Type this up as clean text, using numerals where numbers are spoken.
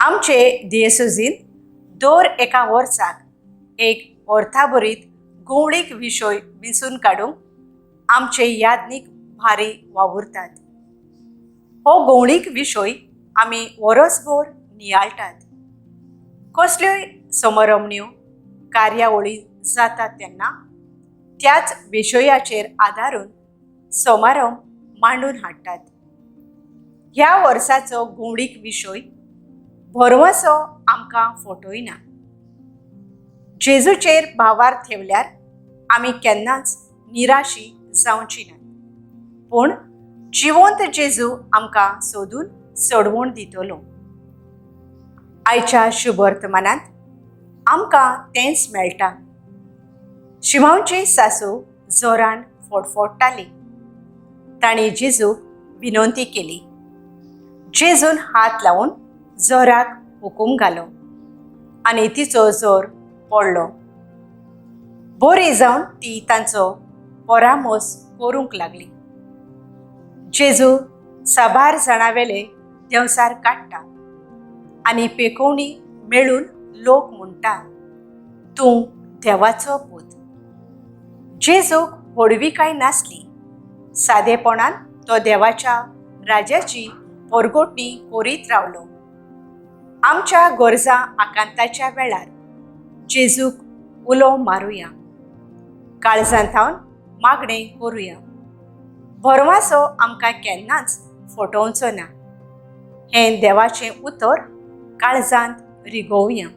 आमचे दियेसोजीन दर एका वर्साक एक अर्थाभरीत गोवणीक विशय विंचून काडूंक आमचे याज्ञीक भारी वावुरतात. हो गोवणीक विशय आमी वरसभर नियाळटात. कसल्योय समरमण्यो कार्यावळी जातात तेन्ना त्याच विशयाचेर आदारून समारंभ मांडून हाडटात. ह्या वर्साचो गोवणीक विशय भरवंसो आमकां फटयना. जेजूचेर भावार ठेवल्यार आमी केन्नाच निराशी जावची ना, पूण जिवंत जेजू आमकां सोदून सोडवण दितलो. आयच्या शुभवर्तमानांत आमकां तेंच मेळटा. शिमांवची सासू जोरान फडफडटाली. तांणी जेजूक विनंती केली. जेजून हात लावन जोराक हुकूम घालो आनी तिचो जोर पडलो. बरी जावन ती तांचो परामोस करूंक लागली. जेजू साबार जाणां वेले देंवचार काडटा आनी पेकोवणी मेळून लोक म्हणटा, तूं देवाचो पूत. जेजूक व्हडविकाय नासली. सादेपणान तो देवाच्या राजाची परगोटणी करीत रावलो. आमच्या गरजा आकांताच्या वेळार जेजूक उलो मारुया, काळजांत थावन मागणें करुया. भरवासो आमकां केन्नाच फटोवचो ना. हें देवाचें उतर काळजांत रिगोवया.